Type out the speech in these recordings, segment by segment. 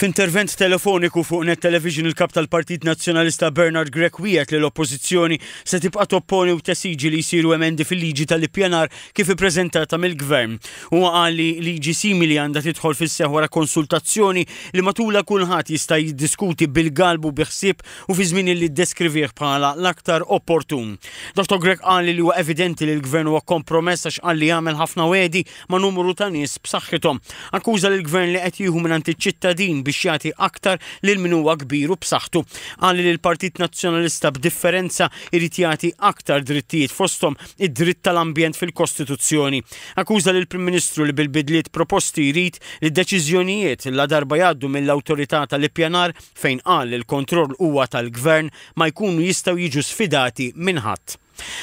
F'intervent telefoniku fuq Net Television il-Kap tal-Partit Nazzjonalista Bernard Grech wiegħed li l-Oppożizzjoni se tibqa' topponi u tesiġi li jsiru emendi fil-liġi tal-ippjanar kif ippreżentata mill-Gvern. Huwa qal li liġi simili għandha tidħol fis-seħħ wara konsultazzjoni li matulha kulħadd jista' jiddiskuti bil-galbu bi ħsieb u fi żmien li ddeskrivih bħala l-aktar opportun. Dottor Grech qal li huwa evidenti li l-Gvern huwa kompromess għax qal li għamel ħafna wegħdi ma' numru ta' nies b'saħħithom. Akkuża lill-Gvern li qed jieħu mingħand iċ-ċittadin biex jagħti aktar lil min huwa kbir u b'saħħtu. Qal li l-Partit Nazzjonalista b'differenza jrid jagħti aktar drittijiet fosthom id-dritt tal-ambjent fil-Kostituzzjoni. Akkuża lill-Prim Ministru li bil-bidliet proposti jrid li d-deċiżjonijiet ladarba jgħaddu mill-Awtorità tal-Ippjanar fejn qal li l-kontroll huwa tal-Gvern ma jkunu jistgħu jiġu sfidati minn ħadd.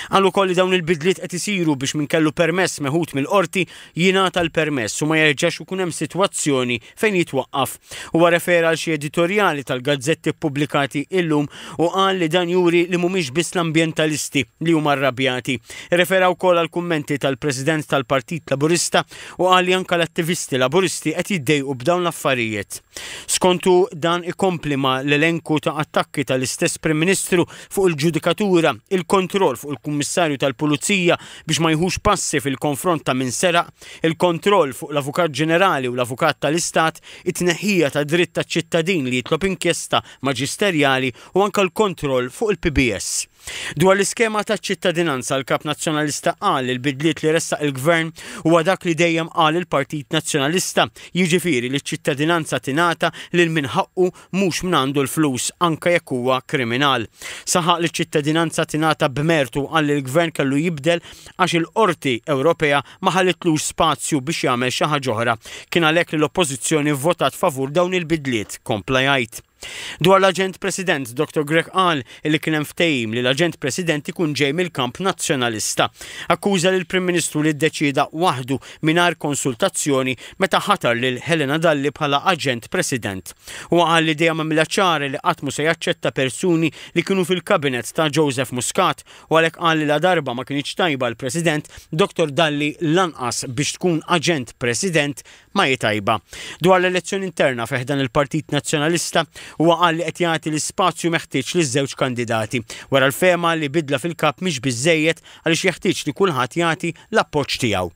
Qal ukoll li dawn il-bidliet qed isiru biex min kellu permess meħud mill-Qorti jingħata l-permess u ma jerġax ikun hemm sitwazzjoni fejn jitwaqqaf. Huwa refera għal xi editorjali tal-gazzetti ppubblikati illum u qal li dan juri li mhumiex biss l-ambjentalisti li huma rrabjati. Irrefera wkoll għall-kummenti tal-President tal-Partit Laburista u qal li anke l-attivisti Laburisti qed jiddejqu b'dawn l-affarijiet. Skontu dan ikompli ma' l-elenku ta' attakki tal-istess Prim Ministru fuq il-ġudikatura, il-kontroll fuq il-Kummissarju tal-Pulizija biex ma jieħux passi fil-konfront ta' min seraq, il-kontroll fuq l-Avukat Ġenerali u l-Avukat tal-Istat, it-tneħħija tad-dritt taċ-ċittadin li jitlob inkjesta maġisterjali u anke l-kontroll fuq il-PBS. Dwar l-iskema taċ-ċittadinanza l-Kap Nazzjonalista qal li l-bidliet li ressaq il-Gvern huwa dak li dejjem qal il-Partit Nazzjonalista, jiġifieri li ċ-ċittadinanza tingħata lil min ħaqqu mhux min għandu l-flus anke jekk huwa kriminal. Saħaq li ċ-ċittadinanza tingħata b'mertu u qal li l-Gvern kellu jibdel għax il-Qorti Ewropea ma ħallitlux spazju biex jagħmel xi ħaġa oħra. Kien għalhekk li l-Oppożizzjoni vvotat favur dawn il-bidliet, kompla jgħid. Dwar l-Aġent President, Dottor Grech qal li kien hemm ftehim li l-Aġent President ikun ġej mill-kamp Nazzjonalista. Akkuża lill-Prim Ministru li ddeċieda waħdu mingħajr konsultazzjoni meta ħatar lil Helena Dalli bħala Aġent President. Huwa qal li dejjem għamilha ċara li qatt mhu se jaċċetta persuni li kienu fil-Kabinett ta' Joseph Muscat u għalhekk qal li ladarba ma kinitx tajba għall-President, Dottor Dalli lanqas biex tkun Aġent President ma hi tajba. Dwar l-elezzjoni interna fi ħdan il-Partit Nazzjonalista, huwa qal li qed jagħti l-ispazju meħtieġ liż-żewġ kandidati. Wera l-fehma li bidla fil-Kap mhix biżżejjed għaliex jeħtieġ li kulħadd jagħti l-appoġġ tiegħu.